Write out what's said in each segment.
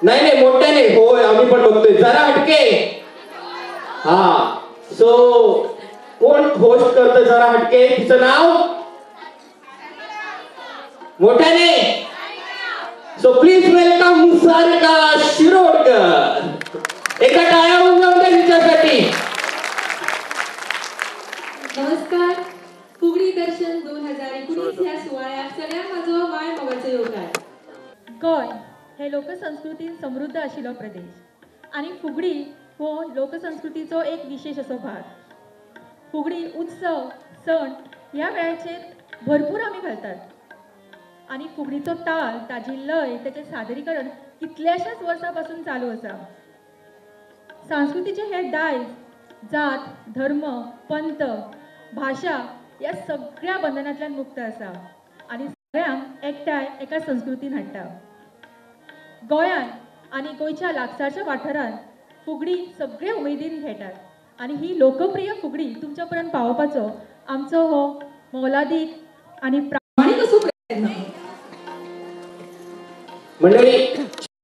नाही नाही मोठ्याने. होय आम्ही पण बघतोय. जरा हटके. हा, सो कोण होस्ट करतं जरा हटके? तिचं नाव मोठ्याने. So please welcome Sarika Shirodkar. एका टाळ्या होऊन जाऊन द्या तिच्यासाठी. नमस्कार. फुगडी दर्शन 2019 ह्या सुवाळ्याक सगळ्यांक म्हाजो माय मोगाचो येवकार. गोंय हे लोकसंस्कृतीन समृद्ध आशिल्लो प्रदेश आनी फुगडी हो लोकसंस्कृतीचो एक विशेष असो भाग. फुगडी उत्सव सण ह्या वेळाचेर भरपूर आमी घालतात आनी फुगडीचो ताल, ताजी लय, ताचें सादरीकरण कितल्याशाच वर्सां पासून चालू आसा. सांस्कृतीचे हे दायज जात, धर्म, पंथ, भाशा ह्या सगळ्या बंधनांतल्यान मुक्त आसा आनी सगळ्यांक एकठांय एका संस्कृतीन हाडटा. गोंयांत आनी गोंयच्या लागसारच्या वाठारांत फुगडी सगळे उमेदीन खेळटात आनी ही लोकप्रिय फुगडी तुमच्या पर्यंत पावोवपाचो आमचो हो मोलादीक आनी प्रामाणीक असो प्रयत्न. मंडळी,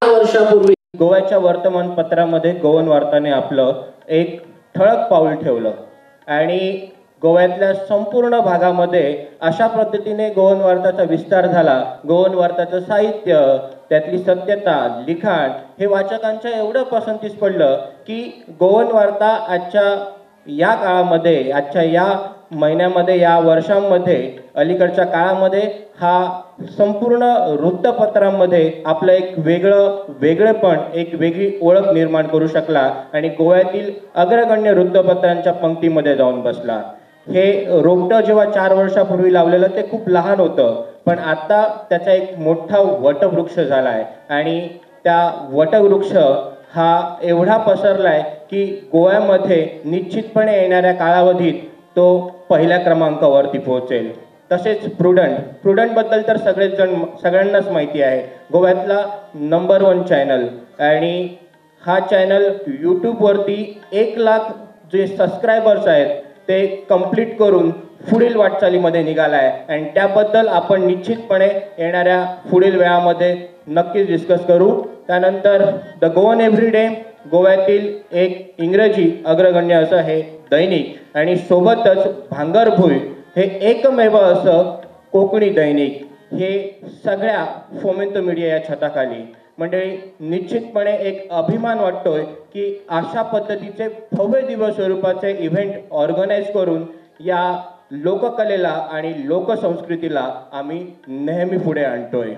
4 वर्षापूर्वी गोव्याच्या वर्तमानपत्रामध्ये गोवन वार्ताने आपलं एक ठळक पाऊल ठेवलं आणि गोव्यातल्या संपूर्ण भागामध्ये अशा पद्धतीने गोवन वार्ताचा विस्तार झाला. गोवन वार्ताचं साहित्य, त्यातली सत्यता, लिखाण हे वाचकांच्या एवढं पसंतीस पडलं की गोवन वार्ता आजच्या या काळामध्ये, आजच्या या महिन्यामध्ये, या वर्षांमध्ये, अलीकडच्या काळामध्ये हा संपूर्ण वृत्तपत्रांमध्ये आपलं एक वेगळेपण, एक वेगळी ओळख निर्माण करू शकला आणि गोव्यातील अग्रगण्य वृत्तपत्रांच्या पंक्तीमध्ये जाऊन बसला. हे रोपटं जेव्हा 4 वर्षापूर्वी लावलेलं ते खूप लहान होतं, पण आता त्याचा एक मोठा वटवृक्ष झाला आहे आणि त्या वटवृक्ष हा एवढा पसरला आहे की गोव्यामध्ये निश्चितपणे येणाऱ्या कालावधीत तो पहिल्या क्रमांकावरती पोहोचेल. तसेच प्रुडंटबद्दल तर सगळ्यांनाच माहिती आहे. गोव्यातला नंबर 1 चॅनल आणि हा चॅनल यूट्यूबवरती 1 लाख जे सबस्क्रायबर्स आहेत ते कंप्लीट करून पुढील वाटचालीमध्ये निघाला आहे आणि त्याबद्दल आपण निश्चितपणे येणाऱ्या पुढील वेळामध्ये नक्कीच डिस्कस करू. त्यानंतर the Goan everyday, गोव्यातील एक इंग्रजी अग्रगण्य असं हे दैनिक आणि सोबतच भांगरभूंय हे एकमेव असं कोकणी दैनिक, हे सगळ्या फोमेंतो मीडिया या छताखाली. मंडळी, निश्चितपणे एक अभिमान वाटतोय की अशा पद्धतीचे भव्य दिवस स्वरूपाचे इव्हेंट ऑर्गनाईज करून या लोककलेला आणि लोकसंस्कृतीला आम्ही नेहमी पुढे आणतोय.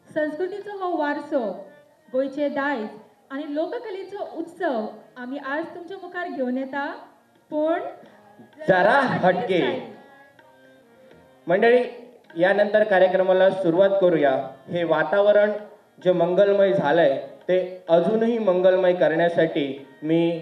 संस्कृतीचो हो वारसो, गोंयचे दायज आनी लोककलेचो उत्सव आमी आज तुमच्या मुखार घेवन येता, पूण जरा हटके. मंडळी, यानंतर कार्यक्रमाला सुरुवात करूया. हे वातावरण जे मंगलमय झालंय ते अजूनही मंगलमय करण्यासाठी मी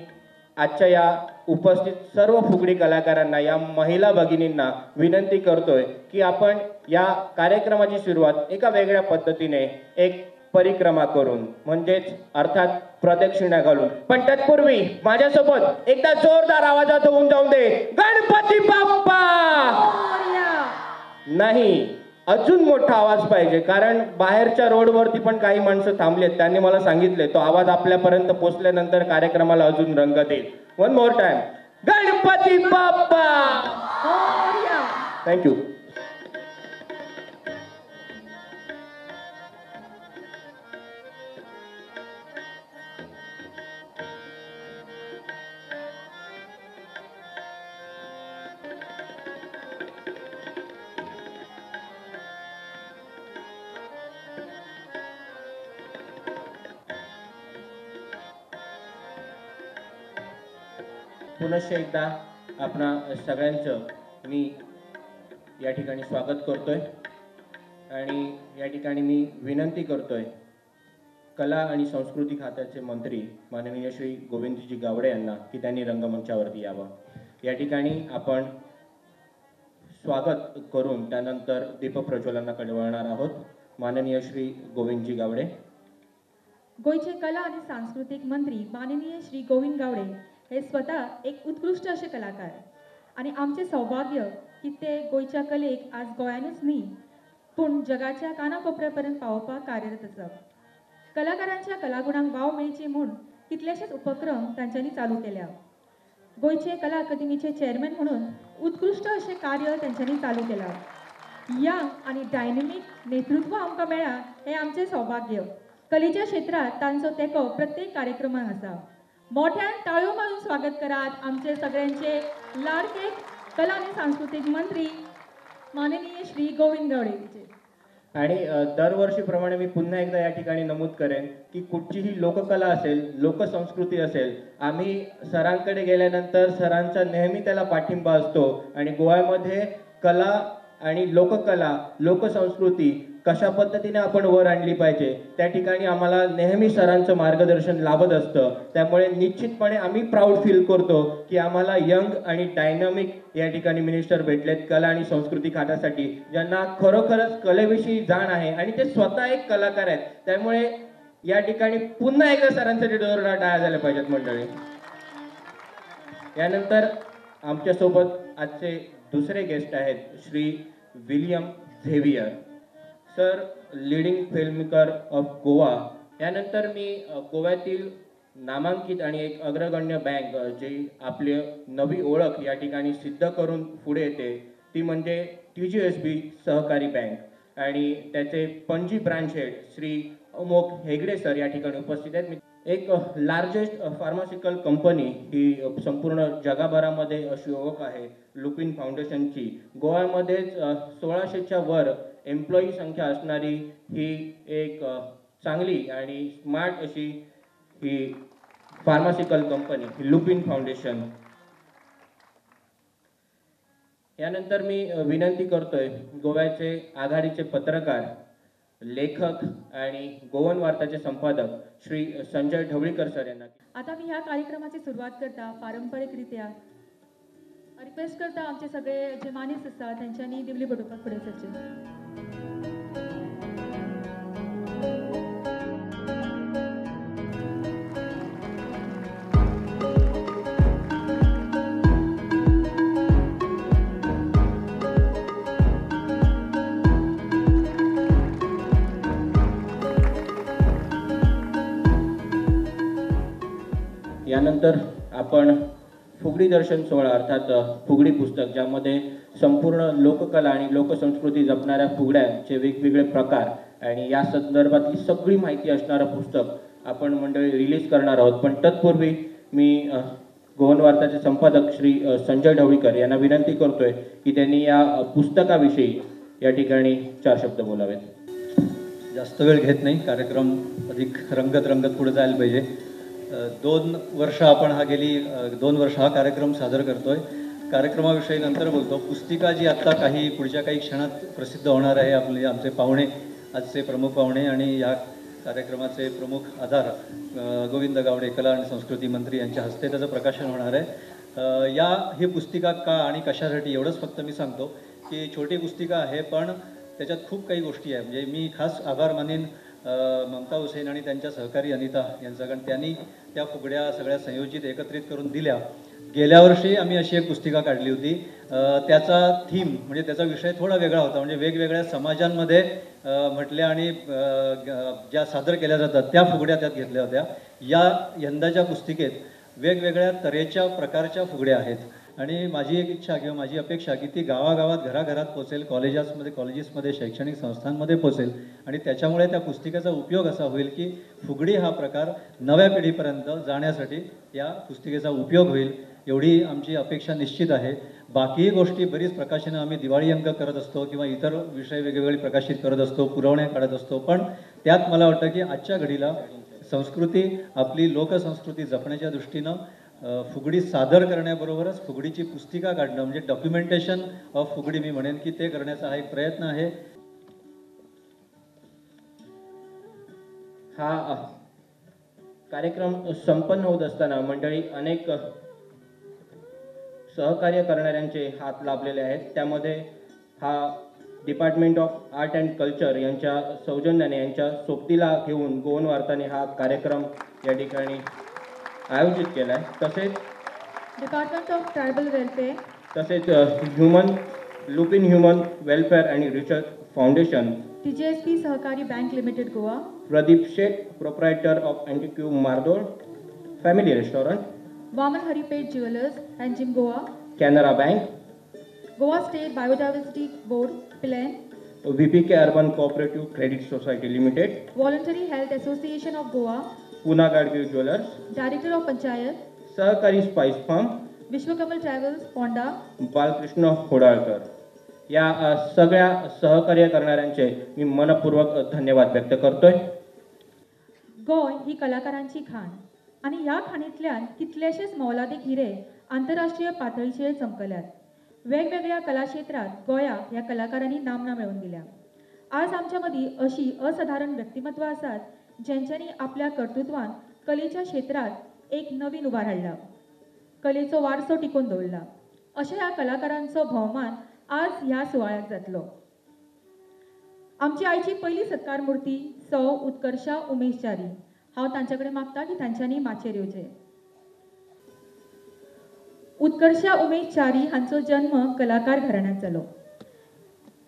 आजच्या या उपस्थित सर्व फुगडी कलाकारांना, या महिला भगिनींना विनंती करतोय की आपण या कार्यक्रमाची सुरुवात एका वेगळ्या पद्धतीने एक परिक्रमा करून, म्हणजेच अर्थात प्रदक्षिणा घालून. पण तत्पूर्वी माझ्यासोबत एकदा जोरदार आवाजात होऊन जाऊन दे, गणपती बाप्पा. नाही, अजून मोठा आवाज पाहिजे, कारण बाहेरच्या रोडवरती पण काही माणसं थांबलेत, त्यांनी मला सांगितले तो आवाज आपल्यापर्यंत पोचल्यानंतर कार्यक्रमाला अजून रंग देईल. One more time, Ganpati Bappa. Thank you. पुनश्च एकदा आपणा सगळ्यांचं मी या ठिकाणी स्वागत करतोय आणि या ठिकाणी मी विनंती करतोय कला आणि संस्कृती खात्याचे मंत्री माननीय श्री गोविंदजी गावडे यांना की त्यांनी रंगमंचावरती यावं. या ठिकाणी आपण स्वागत करून त्यानंतर दीपप्रज्वलनाकडे वळणार आहोत. माननीय श्री गोविंदजी गावडे. गोंयचे कला आणि सांस्कृतिक मंत्री माननीय श्री गोविंद गावडे हे स्वतः एक उत्कृश्ट असे कलाकार आणि आमचे सौभाग्य की ते गोंयच्या कलेक आज गोंयानूच न्ही पूण जगाच्या कानाकोपऱ्या पर्यंत पावोवपाक कार्यरत आसा. कलाकारांच्या कलागुणांक वाव मेळची म्हूण कितलेशेच उपक्रम तांच्यांनी चालू केल्या. गोंयचे कला अकादमीचे चेअरमॅन म्हणून उत्कृश्ट अशें कार्य तांच्यांनी चालू केलां. यंग आनी डायनॅमीक नेतृत्व आमकां मेळ्ळां हें आमचें सौभाग्य. कलेच्या क्षेत्रांत तांचो तेंको प्रत्येक कार्यक्रमाक आसा. मोठ्यान टाळयो मारून स्वागत करात आमचे सगळ्यांचे लाडके कला आनी सांस्कृतीक मंत्री माननीय श्री गोविंद गावडे. आणि दरवर्षीप्रमाणे मी पुन्हा एकदा या ठिकाणी नमूद करेन की कुठचीही लोककला असेल, लोकसंस्कृती असेल, आम्ही सरांकडे गेल्यानंतर सरांचा नेहमी त्याला पाठिंबा असतो. आणि गोव्यामध्ये कला आणि लोककला, लोकसंस्कृती कशा पद्धतीने आपण वर आणली पाहिजे त्या ठिकाणी आम्हाला नेहमी सरांचं मार्गदर्शन लाभत असतं. त्यामुळे निश्चितपणे आम्ही प्राऊड फील करतो की आम्हाला यंग आणि डायनामिक या ठिकाणी मिनिस्टर भेटलेत कला आणि संस्कृती खात्यासाठी, ज्यांना खरोखरच कलेविषयी जाण आहे आणि ते स्वतः एक कलाकार आहेत. त्यामुळे या ठिकाणी पुन्हा एकदा सरांसाठी जोरदार टाळ्या झाल्या पाहिजेत मंडळी. यानंतर आमच्यासोबत आजचे दुसरे गेस्ट आहेत Shri William Xavier sir, leading filmmaker of Goa. यानंतर मी गोव्यातील नामांकित आणि एक अग्रगण्य बँक जी आपली नवी ओळख या ठिकाणी सिद्ध करून पुढे येते ती म्हणजे TGSB सहकारी बँक आणि त्याचे Panaji branch head Shri Amogh Hegde sir या ठिकाणी उपस्थित आहेत. एक लार्जेस्ट फार्मास्युटिकल कंपनी ही संपूर्ण जगभरामध्ये अशी ओळख आहे लुपिन फाउंडेशनची. गोव्यामध्येच 1600च्या वर एम्प्लॉई संख्या असणारी ही एक चांगली आणि स्मार्ट अशी ही फार्मास्युटिकल कंपनी लुपिन फाउंडेशन. यानंतर मी विनंती करतोय गोव्याचे आघाडीचे पत्रकार, लेखक आणि गोवन वार्ताचे संपादक श्री संजय ढवळीकर सर यांना. आता मी ह्या कार्यक्रमाची सुरवात करता पारंपरिकरित्या रिक्वेस्ट करता आमचे सगळे जे मानेस्त आसा तेंच्यांनी दिवली पेटोवपाक फुडें सरचें. यानंतर आपण फुगडी दर्शन सोहळा अर्थात फुगडी पुस्तक, ज्यामध्ये संपूर्ण लोककला आणि लोकसंस्कृती जपणाऱ्या फुगड्यांचे वेगवेगळे प्रकार आणि या संदर्भातली सगळी माहिती असणारं पुस्तक आपण मंडळी रिलीज करणार आहोत. पण तत्पूर्वी मी गोवन वार्ताचे संपादक श्री संजय ढवळीकर यांना विनंती करतोय की त्यांनी या पुस्तकाविषयी या ठिकाणी 4 शब्द बोलावेत. जास्त वेळ घेत नाही, कार्यक्रम अधिक रंगत रंगत पुढे जायला पाहिजे. 2 वर्ष आपण हा गेली 2 वर्ष हा कार्यक्रम सादर करतोय. कार्यक्रमाविषयी नंतर बोलतो. पुस्तिका जी आत्ता काही पुढच्या काही क्षणात प्रसिद्ध होणार आहे, आपले आमचे पाहुणे, आजचे प्रमुख पाहुणे आणि या कार्यक्रमाचे प्रमुख आधार गोविंद गावडे कला आणि संस्कृती मंत्री यांच्या हस्ते त्याचं प्रकाशन होणार आहे. या ही पुस्तिका का आणि कशासाठी एवढंच फक्त मी सांगतो की छोटी पुस्तिका आहे पण त्याच्यात खूप काही गोष्टी आहे. म्हणजे मी खास आभार मानेन ममता हुसेन आणि त्यांच्या सहकारी अनिता यांचा, कारण त्यांनी त्या फुगड्या सगळ्या संयोजित एकत्रित करून दिल्या. गेल्या वर्षी आम्ही अशी एक पुस्तिका काढली होती, त्याचा थीम म्हणजे त्याचा विषय थोडा वेगळा होता. म्हणजे वेगवेगळ्या समाजांमध्ये म्हटल्या आणि ज्या सादर केल्या जातात त्या फुगड्या त्यात घेतल्या होत्या. या यंदाच्या पुस्तिकेत वेगवेगळ्या तऱ्हेच्या प्रकारच्या फुगड्या आहेत आणि माझी एक इच्छा किंवा माझी अपेक्षा की ती गावागावात, घराघरात पोचेल, कॉलेजेसमध्ये, शैक्षणिक संस्थांमध्ये पोचेल आणि त्याच्यामुळे त्या पुस्तिकेचा उपयोग असा होईल की फुगडी हा प्रकार नव्या पिढीपर्यंत जाण्यासाठी या पुस्तिकेचा उपयोग होईल, एवढी आमची अपेक्षा निश्चित आहे. बाकीही गोष्टी बरीच प्रकाशनं आम्ही दिवाळी अंक करत असतो किंवा इतर विषय वेगवेगळे प्रकाशित करत असतो, पुरवण्या काढत असतो, पण त्यात मला वाटतं की आजच्या घडीला संस्कृती, आपली लोकसंस्कृती जपण्याच्या दृष्टीनं फुगडी सादर करण्याबरोबरच फुगडीची पुस्तिका काढणं म्हणजे डॉक्युमेंटेशन ऑफ फुगडी मी म्हणेन की ते करण्याचा हा एक प्रयत्न आहे. हा कार्यक्रम संपन्न होत असताना मंडळी अनेक सहकार्य करणाऱ्यांचे हात लाभलेले आहेत. त्यामध्ये हा department of art and culture यांच्या सौजन्याने, यांच्या सोबतीला घेऊन गोवन वार्ताने हा कार्यक्रम या ठिकाणी आयोजित केला आहे. तसेच डिपार्टमेंट ऑफ ट्रायबल वेलफेअर, तसेच लुपिन ह्युमन वेलफेअर आणि रिसर्च फाउंडेशन, TGSB सहकारी bank limited Goa, Pradeep Shet, proprietor of Antique Mardol family restaurant, Vaman Haripet jewellers, Panjim Goa, Canara bank, Goa state biodiversity board, Pilerne, VPK urban cooperative credit society limited, voluntary health association of Goa, Poona Gadgil jewellers, director of panchayat, Sahakari spice farm, Vishwakamal travels, Ponda, Balkrishna Hodalkar. या सगळ्या सहकार्य करणाऱ्यांचे मी मनपूर्वक धन्यवाद व्यक्त करतोय. गोंय ही कलाकारांची खाण आनी ह्या खाणींतल्यान कितलेशेच मोलादीक हिरे आंतरराष्ट्रीय पातळीचेर चमकल्यात. वेगवेगळ्या कला क्षेत्रांत गोंयाक ह्या कलाकारांनी नामना मेळोवन दिल्या. आज आमच्या मदीं अशी असाधारण व्यक्तिमत्वां आसात जेंच्यांनी आपल्या कर्तृत्वान कलेच्या क्षेत्रांत एक नवीन उबार हाडला, कलेचो वारसो टिकोवन दवरला. अशा ह्या कलाकारांचो भोवमान आज ह्या सुवाळ्याक जातलो. आमची आयची पयली सत्कार मूर्ती सौ उत्कर्षा उमेश च्यारी. हांव तांचे कडेन मागता की तांच्यांनी माचयेर येवचें. उत्कर्षा उमेश च्यारी हांचो जन्म कलाकार घराण्यांत जालो.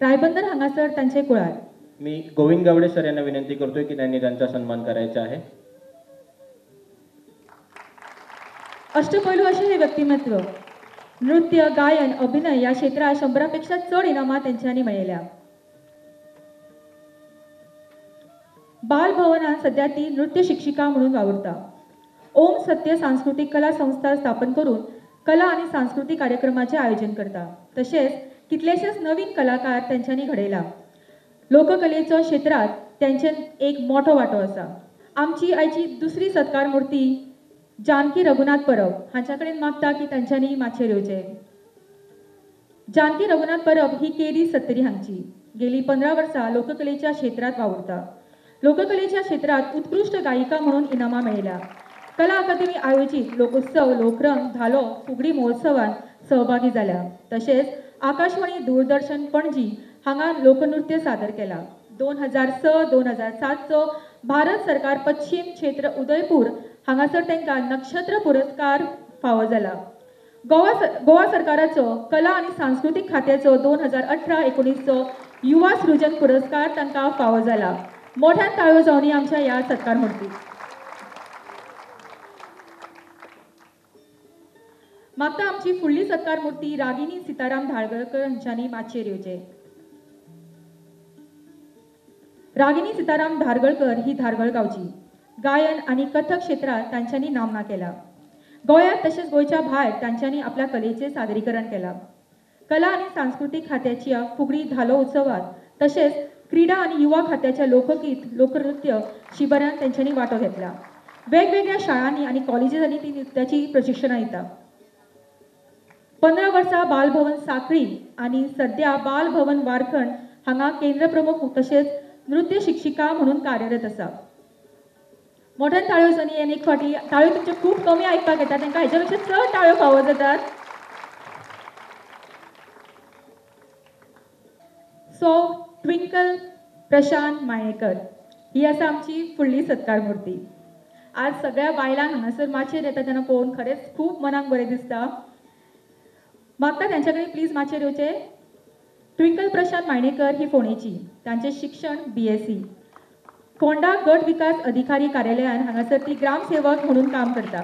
रायबंदर हांगासर तांचे कुळार. मी गोविंद गावडे सर यांना विनंती करतोय की त्यांनी त्यांचा सन्मान करायचा आहे. अष्टपैलू अशें हें व्यक्तिमत्व. नृत्य, गायन, अभिनय ह्या क्षेत्रांत 100 पेक्षा चड इनामां तेंच्यांनी मेळयल्या. बाल भवनान सद्या ती नृत्य शिक्षिका म्हणून वावुरता. ओम सत्य सांस्कृतीक कला संस्था स्थापन करून कला आनी सांस्कृतीक कार्यक्रमाचें आयोजन करता. तशेंच कितलेशेच नवीन कलाकार तेंच्यांनी घडयला. लोककलेचो क्षेत्रांत तेंचे एक मोठो वांटो आसा. आमची आयची दुसरी सत्कार मूर्ती जानकी रघुनाथ परब हांच्या कडेन मागता की तांच्यांनी माचयेर येवचें. जानकी रघुनाथ परब ही केरी सत्तरी हांगची. गेली 15 वर्सां लोककलेच्या क्षेत्रांत वावुरता. लोककलेच्या क्षेत्रांत उत्कृश्ट गायिका म्हणून इनामां मेळयल्या. कला अकादमी आयोजीत लोकोत्सव, लोकरंग, धालो, फुगडी महोत्सवांत सहभागी जाल्या. तशेंच आकाशवाणी दूरदर्शन पणजी हांगा लोकनृत्य सादर केला. 2006 2007चो भारत सरकार पश्चिम क्षेत्र उदयपूर हांगासर तांकां नक्षत्र पुरस्कार फावो जाला. गोवा सरकाराचो कला आनी सांस्कृतीक खात्याचो 2018-19चो युवा सृजन पुरस्कार तांकां फावो जाला. मोठ्यान टाळयो जावनी आमच्या ह्या सत्कार मूर्ती. मागता आमची फुडली सत्कार मूर्ती रागिनी सीताराम धारगळकर हांच्यांनी माचयेर येवचें. रागिनी सीताराम धारगळकर ही धारगळ गांवची. गायन आनी कथक क्षेत्रांत तांच्यांनी नामना केला. गोंयांत तशेंच गोंयच्या भायर तांच्यांनी आपल्या कलेचें सादरीकरण केलां. कला आनी सांस्कृतीक खात्याच्या फुगडी धालो उत्सवात तशेंच क्रीडा आनी युवा खात्याच्या लोकगीत, लोकनृत्य शिबिरांत तांच्यांनी वांटो घेतला. वेगवेगळ्या शाळांनी आनी कॉलेजींनी ती नृत्याची प्रशिक्षणां दिता. 15 वर्सां बालभवन साखळी आनी सद्या बालभवन वारखंड हांगा केंद्र प्रमुख तशेंच नृत्य शिक्षिका म्हणून कार्यरत आसा. मोठ्यान टाळयो जावनी आनी एक फावटी टाळयो तुमच्यो खूब कमी आयकपाक येता, तांकां हेच्या पेक्षा चड टाळयो फावो जातात. सो ट्विंकल प्रशांत मायेकर ही आसा आमची फुडली सत्कार मूर्ती. आज सगळ्या बायलांक हांगासर माचयेर येता तेन्ना पळोवन खरेंच खूब मनाक बरें दिसता. मागता त्यांच्या कडेन प्लीज माचयेर येवचें. ट्विंकल प्रशांत मायणेकर ही फोंडेची. तांचें शिक्षण BSc. Ponda गट विकास अधिकारी कार्यालयान हांगासर ती ग्रामसेवक म्हणून काम करता.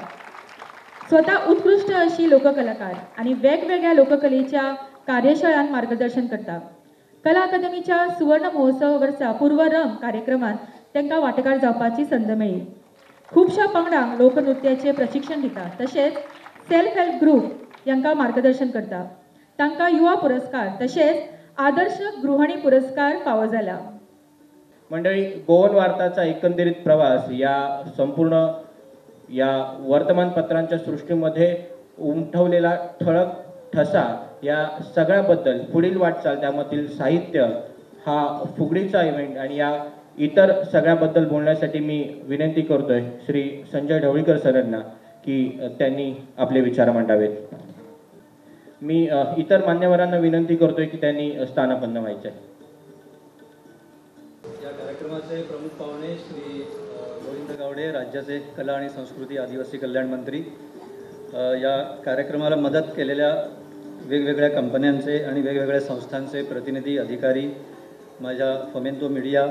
स्वता उत्कृश्ट अशी लोककलाकार आनी वेगवेगळ्या लोककलेच्या कार्यशाळांत मार्गदर्शन करता. कला अकादमीच्या सुवर्ण महोत्सव वर्सा पूर्वरंग कार्यक्रमांत तांकां वांटेकार जावपाची संद मेळ्ळी. खुबश्या पंगडांक लोकनृत्याचें प्रशिक्षण दिता. तशेंच सेल्फ हेल्प ग्रुप हांकां मार्गदर्शन करता. तांकां युवा पुरस्कार तशेंच आदर्श गृहिणी पुरस्कार फावो जाला. मंडळी, गोवन वार्ताचा एकंदरीत प्रवास या संपूर्ण या वर्तमानपत्रांच्या सृष्टीमध्ये उमटवलेला ठळक ठसा या सगळ्याबद्दल पुढील वाटचाल, त्यामधील साहित्य, हा फुगडीचा इव्हेंट आणि या इतर सगळ्याबद्दल बोलण्यासाठी मी विनंती करतोय श्री संजय ढवळीकर सरांना की त्यांनी आपले विचार मांडावेत. मी इतर मान्यवरांना विनंती करतोय की त्यांनी स्थानापन्न व्हायचे. या कार्यक्रमाचे प्रमुख पाहुणे श्री गोविंद गावडे, राज्याचे कला आणि संस्कृती आदिवासी कल्याण मंत्री, या कार्यक्रमाला मदत केलेल्या वेगवेगळ्या कंपन्यांचे आणि वेगवेगळ्या संस्थांचे प्रतिनिधी, अधिकारी, माझ्या फोमेंतो मीडिया,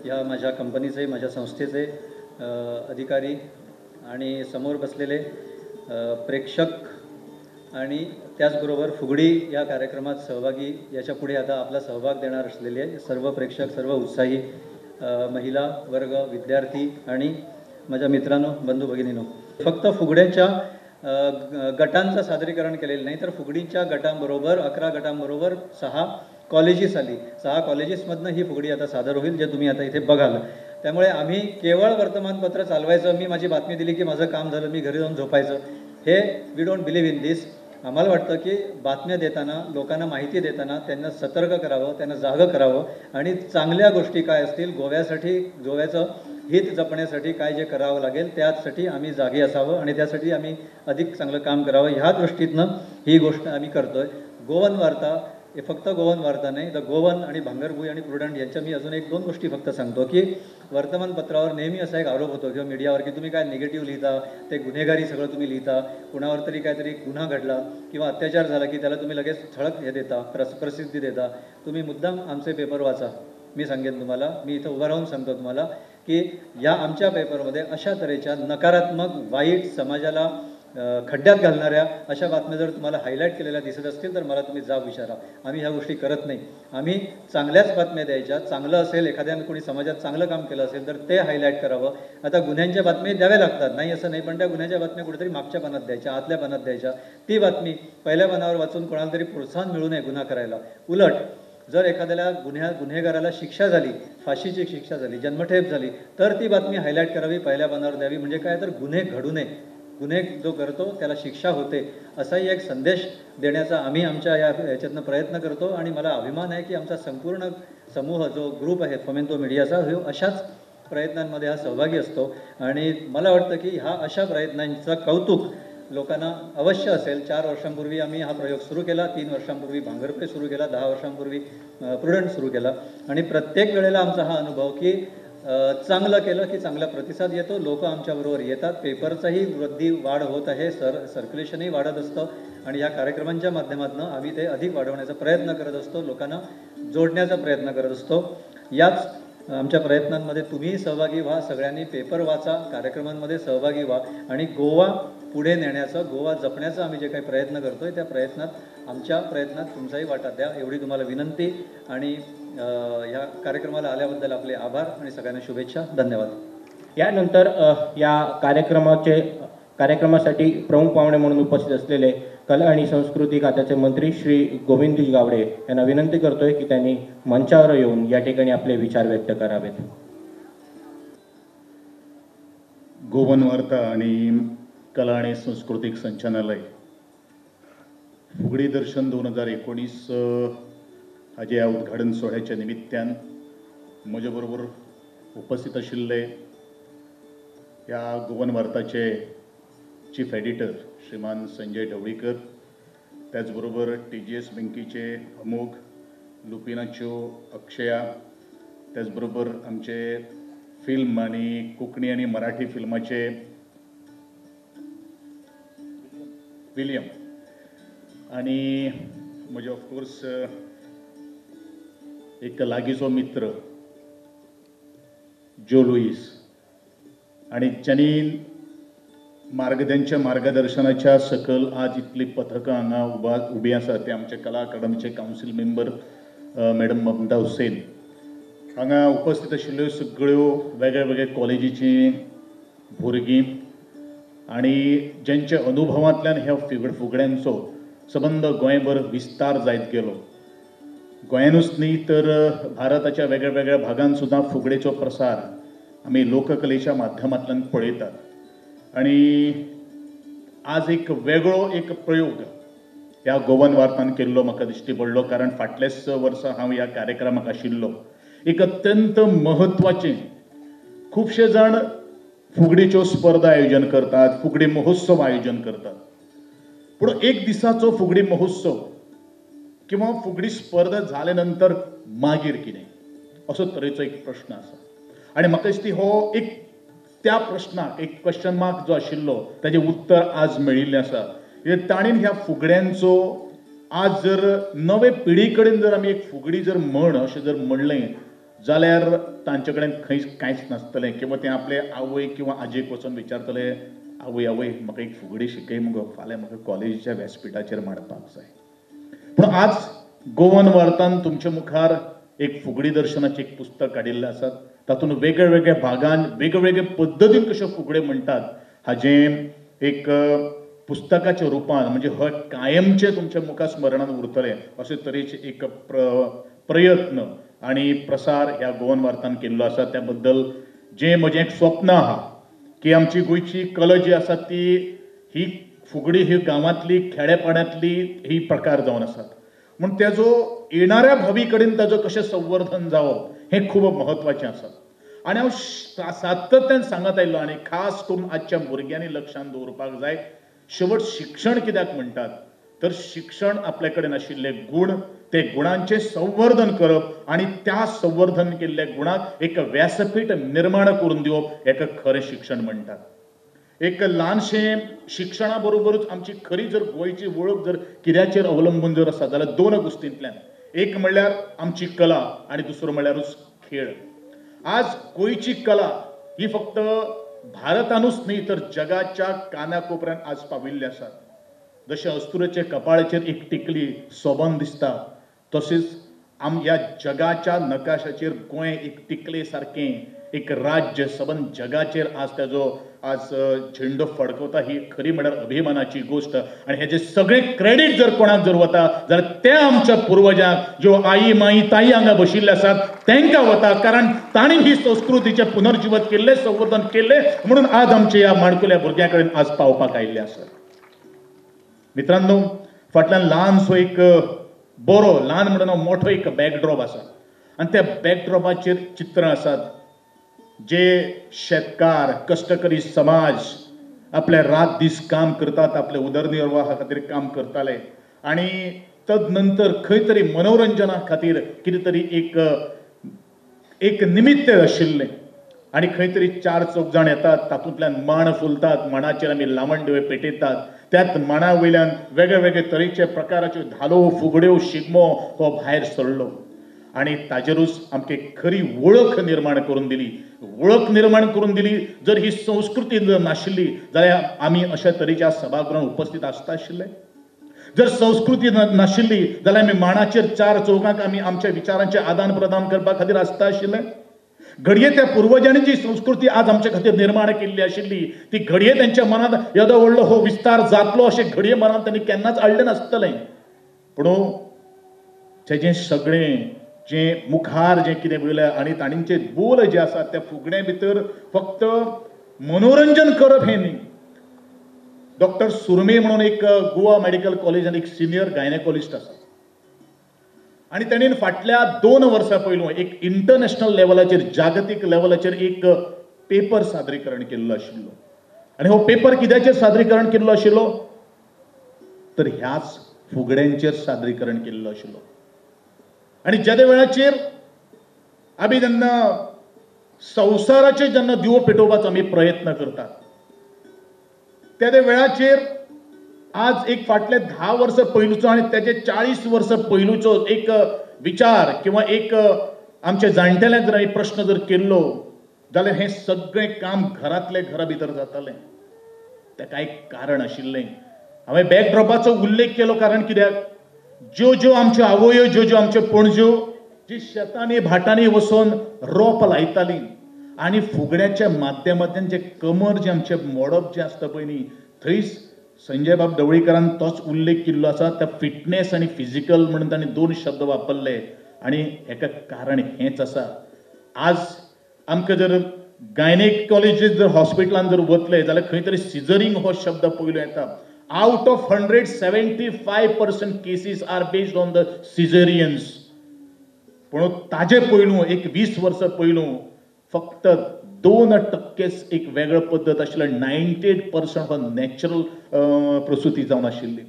ह्या माझ्या कंपनीचे, माझ्या संस्थेचे अधिकारी आणि समोर बसलेले प्रेक्षक आणि त्याचबरोबर फुगडी या कार्यक्रमात सहभागी, याच्या पुढे आता आपला सहभाग देणार असलेले सर्व प्रेक्षक, सर्व उत्साही महिला वर्ग, विद्यार्थी आणि माझ्या मित्रांनो, बंधू भगिनींनो, फक्त फुगड्याच्या गटांचं सादरीकरण केलेलं नाही, तर फुगडीच्या गटांबरोबर 11 गटांबरोबर 6 कॉलेजेस आली. 6 कॉलेजेसमधनं ही फुगडी आता सादर होईल, जे तुम्ही आता इथे बघाल. त्यामुळे आम्ही केवळ वर्तमानपत्र चालवायचं, मी माझी बातमी दिली की माझं काम झालं, मी घरी जाऊन झोपायचं, हे we don't believe in this. आम्हाला वाटतं की बातम्या देताना, लोकांना माहिती देताना त्यांना सतर्क करावं, त्यांना जागं करावं आणि चांगल्या गोष्टी काय असतील, गोव्यासाठी, गोव्याचं हित जपण्यासाठी काय जे करावं लागेल त्यासाठी आम्ही जागे असावं आणि त्यासाठी आम्ही अधिक चांगलं काम करावं, ह्या दृष्टीतनं ही गोष्ट आम्ही करतो आहे. गोवन वार्ता हे फक्त गोवन वार्ता नाही, तर गोवन आणि भांगरभूंय आणि प्रुडंट यांच्या मी अजून 1-2 गोष्टी फक्त सांगतो की वर्तमानपत्रावर नेहमी असा एक आरोप होतो किंवा मीडियावर की तुम्ही काय निगेटिव्ह लिहिता, ते गुन्हेगारी सगळं तुम्ही लिहिता, कुणावर तरी काहीतरी गुन्हा घडला किंवा अत्याचार झाला की त्याला तुम्ही लगेच ठळक हे देता, प्रसिद्धी देता. तुम्ही मुद्दाम आमचे पेपर वाचा, मी सांगेन तुम्हाला, मी इथं उभं राहून सांगतो तुम्हाला की या आमच्या पेपरमध्ये अशा तऱ्हेच्या नकारात्मक, वाईट, समाजाला खड्ड्यात घालणाऱ्या अशा बातम्या जर तुम्हाला हायलाईट केलेल्या दिसत असतील तर मला तुम्ही जाब विचारा. आम्ही ह्या गोष्टी करत नाही. आम्ही चांगल्याच बातम्या द्यायच्या. चांगलं असेल, एखाद्याने कोणी समाजात चांगलं काम केलं असेल तर ते हायलाईट करावं. आता गुन्ह्यांच्या बातम्या द्याव्या लागतात, नाही असं नाही, पण त्या गुन्ह्याच्या बातम्या कुठेतरी मागच्या पानात द्यायच्या, आतल्या पानात द्यायच्या. ती बातमी पहिल्या पानावर वाचून कोणाला तरी प्रोत्साहन मिळू नये गुन्हा करायला. उलट जर एखाद्याला गुन्हेगाराला शिक्षा झाली, फाशीची शिक्षा झाली, जन्मठेप झाली, तर ती बातमी हायलाईट करावी, पहिल्या पानावर द्यावी. म्हणजे काय तर गुन्हे घडू नये, गुन्हे जो करतो त्याला शिक्षा होते, असाही एक संदेश देण्याचा आम्ही आमच्या या याच्यातनं प्रयत्न करतो. आणि मला अभिमान आहे की आमचा संपूर्ण समूह जो ग्रुप आहे फोमेंतो मीडियाचा, हो अशाच प्रयत्नांमध्ये हा सहभागी असतो. आणि मला वाटतं की ह्या अशा प्रयत्नांचं कौतुक लोकांना अवश्य असेल. 4 वर्षांपूर्वी आम्ही हा प्रयोग सुरू केला, 3 वर्षांपूर्वी भांगरभूंय सुरू केला, 10 वर्षांपूर्वी प्रुडंट सुरू केला. आणि प्रत्येक वेळेला आमचा हा अनुभव की चांगलं केलं की चांगला प्रतिसाद येतो, लोक आमच्याबरोबर येतात, पेपरचाही वृद्धी वाढ होत आहे, सर्क्युलेशनही वाढत असतं आणि ह्या कार्यक्रमांच्या माध्यमातून आम्ही ते अधिक वाढवण्याचा प्रयत्न करत असतो, लोकांना जोडण्याचा प्रयत्न करत असतो. याच आमच्या प्रयत्नांमध्ये तुम्ही सहभागी व्हा, सगळ्यांनी पेपर वाचा, कार्यक्रमांमध्ये सहभागी व्हा आणि गोवा पुढे नेण्याचं, गोवा जपण्याचा आम्ही जे काही प्रयत्न करतो आहे त्या प्रयत्नात, आमच्या प्रयत्नात तुमचाही वाटा द्या, एवढी तुम्हाला विनंती. आणि ह्या कार्यक्रमाला आल्याबद्दल आपले आभार आणि सगळ्यांना शुभेच्छा. धन्यवाद. यानंतर या कार्यक्रमासाठी प्रमुख पाहुणे म्हणून उपस्थित असलेले कला आणि संस्कृती खात्याचे मंत्री श्री गोविंदजी गावडे यांना विनंती करतोय की त्यांनी मंचावर येऊन या ठिकाणी आपले विचार व्यक्त करावेत. गोवन वार्ता आणि कला आणि सांस्कृतिक संचालनालय फुगडी दर्शन 2019 हाजे ह्या उद्घाटन सोहळ्याच्या निमित्तान म्हजे बरोबर उपस्थित आशिल्ले ह्या गोवन वार्ताचे चीफ एडिटर श्रीमान संजय ढवळीकर, त्याचबरोबर TGS बँकेचे अमोघ, लुपिनाच्यो अक्षया, त्याचबरोबर आमचे फिल्म आणि कोंकणी आणि मराठी फिल्माचे विलियम आणि म्हजे ऑफकोर्स एक लागींचो मित्र जो लुईस आणि ज्यांनी मार्गद्यांच्या मार्गदर्शनाच्या सकल आज इतली पथकां हांगा उबी आसा ते आमचे कला अकादमीचे council member madam Mamta Hussain, हांगा उपस्थित आशिल्ल्यो सगळ्यो वेगळे वेगळे कॉलेजीची भुरगीं आनी ज्यांच्या अनुभवांतल्यान ह्या फुगड्यांचो सबंद गोंयभर विस्तार जायत गेलो. गोंयानूच न्ही तर भारताच्या वेगळ्या वेगळ्या भागान सुद्दां फुगडेचो प्रसार आमी लोककलेच्या माध्यमांतल्यान पळयतात. आनी आज एक वेगळो एक प्रयोग ह्या गोवन वार्तान केल्लो म्हाका दिश्टी पडलो, कारण फाटले 6 वर्सां हांव ह्या कार्यक्रमाक आशिल्लो. एक अत्यंत म्हत्वाचें, खुबशे जाण फुगडीच्यो स्पर्धा आयोजन करतात, फुगडी महोत्सव आयोजन करतात, पूण एक दिसाचो फुगडी महोत्सव किंवा फुगडी स्पर्धा जाले नंतर मागीर कितें असो तरेचो एक प्रश्न आसा. आनी म्हाका दिसता हो एक त्या प्रश्नाक एक क्वेश्चन मार्क जो आशिल्लो ताजें उत्तर आज मेळिल्लें आसा. ताणें ह्या फुगड्यांचो आज जर नवे पिढी कडेन जर आमी एक फुगडी जर म्हण अशें जर म्हणलें जाल्यार तांचे कडेन खंय कांयच नासतलें किंवा ते आपले आवय किंवा आजयेक वचून विचारतले, आवय आवय म्हाका एक फुगडी शिकय मुगो, फाल्यां म्हाका कॉलेजीच्या व्यासपिठाचेर मांडपाक जाय. पूण आज गोवन वार्तान तुमच्या मुखार एक फुगडी दर्शनाचें एक पुस्तक काडिल्लें आसा. तातूंत वेगळे वेगळे भागान वेगळे वेगळे पद्दतीन कश्यो फुगड्यो म्हणटात हाजें एक पुस्तकाच्या रुपान, म्हणजे हो कायमचें तुमच्या मुखार स्मरणान उरतलें अशे तरेचे एक प्रयत्न आनी प्रसार ह्या गोवन वार्तान केल्लो आसा. त्या बद्दल जें म्हजें एक स्वप्न आहा की आमची गोंयची कला जी आसा ती ही फुगडी ही गांवांतली खेडेपाड्यांतली ही प्रकार जावन आसात, म्हूण तेजो येणाऱ्या भावी कडेन ताजो कशें संवर्धन जावप हें खूब म्हत्वाचें आसा. आनी हांव सातत्यान सांगत आयलो आनी खास करून आजच्या भुरग्यांनी लक्षांत दवरपाक जाय, शेवट शिक्षण कित्याक म्हणटात तर शिक्षण आपल्या कडेन आशिल्ले गूण, ते गुणांचें संवर्धन करप आनी त्या संवर्धन केल्ल्या गुणाक एक व्यासपीठ निर्माण करून दिवप हेका खरें शिक्षण म्हणटात. एक ल्हानशें शिक्षणा बरोबरूच आमची खरी जर गोंयची वळख जर कित्याचेर अवलंबून जर आसा जाल्यार दोन गोश्टींतल्यान, एक म्हणल्यार आमची कला आनी दुसरो म्हणल्यारूच खेळ. आज गोंयची कला ही फक्त भारतानूच न्ही तर जगाच्या कानाकोपऱ्यान आज पाविल्ली आसात. जशें अस्तुरेचे कपाळाचेर एक टिकली सोबन दिसता तशेंच ह्या जगाच्या नकाशाचेर गोंय एक टिकले सारकें एक राज्य सबंद जगाचेर आज ताजो आज झेंडो फडकवता ही खरी म्हळ्यार अभिमानाची गोश्ट. आनी हेजे सगळे क्रेडीट जर कोणाक जर वता जाल्यार ते आमच्या पुर्वजांक, ज्यो आई माई ताई हांगा बशिल्ले आसात तांकां वता, कारण तांणी ही संस्कृतीचें पुनर्जिवत केल्लें, संवर्धन केल्लें, म्हणून आज आमच्या ह्या माणकुल्या भुरग्यां कडेन आज पावपाक आयिल्ले आसात. मित्रांनो, फाटल्यान ल्हानसो एक बरो, ल्हान म्हणून मोठो एक बॅकड्रॉप आसा आनी त्या बॅकड्रॉपाचेर चित्रां आसात जे शेतकार, कश्टकरी समाज आपले रात दीस काम करतात, आपले उदरनिर्वाहा खातीर काम करताले आनी तदनंतर खंय तरी मनोरंजना खातीर कितें तरी एक एक निमित्त आशिल्लें आनी खंय तरी चार चौग जाण येतात, तातूंतल्यान माण फुलतात, माणाचेर आमी लावण पेटयतात, त्याच माणा वयल्यान वेगळे वेगळे तरेचे प्रकाराच्यो धालो, फुगड्यो, शिगमो हो भायर सरलो आनी ताजेरूच आमकां खरी वळख निर्माण करून दिली. वळख निर्माण करून दिली. जर ही संस्कृती जर नाशिल्ली जाल्यार आमी अशा तरेच्या सभागृहांत उपस्थित आसता आशिल्ले. जर संस्कृती नाशिल्ली जाल्यार आमी माणाचेर चार चौगांक आमी आमच्या विचारांचें आदान प्रदान करपा खातीर आसता आशिल्ले. घडये त्या पुर्वजांनी जी संस्कृती आज आमच्या खातीर निर्माण केल्ली आशिल्ली ती घडये त्यांच्या मनांत येदो व्हडलो हो विस्तार जातलो अशें घडये मनांत त्यांनी केन्नाच हाडलें नासतलें. पूण तेजें सगळें जें मुखार जें कितें पळयलें आनी ताणींचे बोल जे आसात त्या फुगड्या भितर फक्त मनोरंजन करप हें न्ही. डॉक्टर सुरमे म्हणून एक गोवा मेडिकल कॉलेजान एक सिनियर गायनेकॉलिस्ट आसा आनी ताणें फाटल्या 2 वर्सां पयलू एक इंटरनॅशनल लेवलाचेर, जागतीक लेवलाचेर एक पेपर सादरीकरण केल्लो आशिल्लो आनी हो पेपर कित्याचेर सादरीकरण केल्लो आशिल्लो तर ह्याच फुगड्यांचेर सादरीकरण केल्लो आशिल्लो. आनी ज्या वेळाचेर आमी जेन्ना संवसाराचेर जेन्ना दिवो पेटोवपाचो आमी प्रयत्न करतात त्या वेळाचेर आज एक फाटले 10 वर्सां पयलूचो आनी तेजे 40 वर्सां पयलूचो एक विचार किंवा एक आमच्या जाणटेल्यांक जर आमी प्रश्न जर केल्लो जाल्यार हें सगळें काम घरांतले घरा भितर जातालें. ताका एक कारण आशिल्लें. हांवें बॅकड्रॉपाचो उल्लेख केलो कारण कित्याक, ज्यो ज्यो आमच्यो आवयो, ज्यो ज्यो आमच्यो पणज्यो जी शेतांनी भाटांनी वचून रोप लायतालीं आनी फुगड्याच्या माध्यमांतल्यान जे कमर जें आमचें मोडप जें आसता पळय न्ही, थंयच संजय बाब ढवळीकरान तोच उल्लेख केल्लो आसा. त्या फिटनेस आनी फिजिकल म्हणून तांणी 2 शब्द वापरले आनी हेका कारण हेंच आसा. आज आमकां जर गायनेकॉलॉजिस्ट जर हॉस्पिटलान जर वतले जाल्यार खंय तरी सिजरींग हो शब्द पयलो येता. Out of 100, 75% cases are based on the caesareans. पूण ताजे पयलू एक 20 वर्सां पयलू फक्त 2% एक वेगळो पद्दत आशिल्लो, 98% हो नॅचरल प्रसुती जावन आशिल्ली.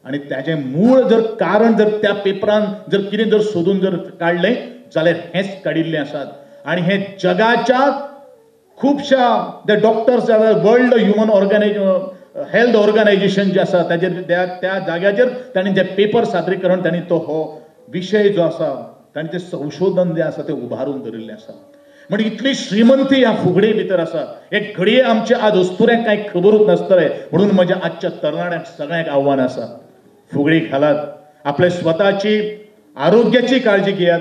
आनी ताजें मूळ जर कारण जर त्या पेपरान जर कितें जर सोदून जर काडलें जाल्यार हेंच काडिल्लें आसात. आनी हें जगाच्या खुबश्या the doctors world human health organisation जें आसा ताजेर त्या जाग्याचेर ताणें जे पेपर सादरीकरण तांणी तो हो विशय जो आसा तांणी तें संशोधन जें आसा तें उबारून धरिल्लें आसा. म्हणजे इतली श्रीमंती ह्या फुगडी भितर आसा. एक घडये आमच्या आज अस्तुऱ्यांक कांय खबरूच नासतलें. म्हणून म्हज्या आजच्या तरणाट्यांक सगळ्यांक आव्हान आसा, फुगडी घालात, आपल्या स्वताची आरोग्याची काळजी घेयात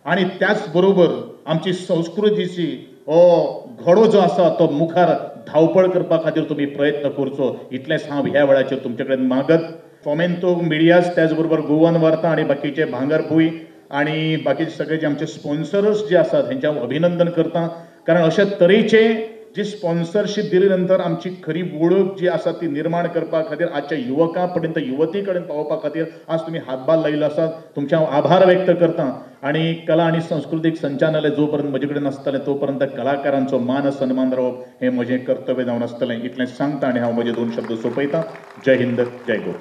आनी त्याच बरोबर आमची संस्कृतीची हो घडो जो आसा तो मुखार धांवपळ करपा खातीर तुमी प्रयत्न करचो. इतलेंच हांव ह्या वेळाचेर तुमचे कडेन मागत. फोमेंतो मिडियाज, त्याच बरोबर गोवन वार्ता आनी बाकीचे भांगरभूंय आनी बाकीचे सगळे जे आमचे स्पॉन्सर्स जे आसात हेंचे हांव अभिनंदन करता. कारण अशे तरेचे जी स्पॉन्सरशीप दिले नंतर आमची खरी वळख जी आसा ती निर्माण करपा खातीर आजच्या युवकां पर्यंत, युवती कडेन पावोवपा खातीर आज तुमी हातभार लायिल्लो आसा. तुमचें हांव आभार व्यक्त करता. आनी कला आनी संस्कृतीक संचालनालय जो पर्यंत म्हजे कडेन आसतलें तो पर्यंत कलाकारांचो मान सन्मान रावप हें म्हजें कर्तव्य जावन आसतलें. इतलें सांगता आनी हांव म्हजे दोन शब्द सोंपयतां. जय हिंद, जय गोवा.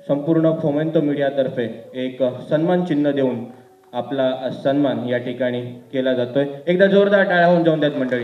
संपूर्ण फोमेंतो मीडियातर्फे एक सन्मान चिन्ह देऊन आपला सन्मान या ठिकाणी केला जातोय. एकदा जोरदार टाळ्या होऊन जाऊन द्यात मंडळी.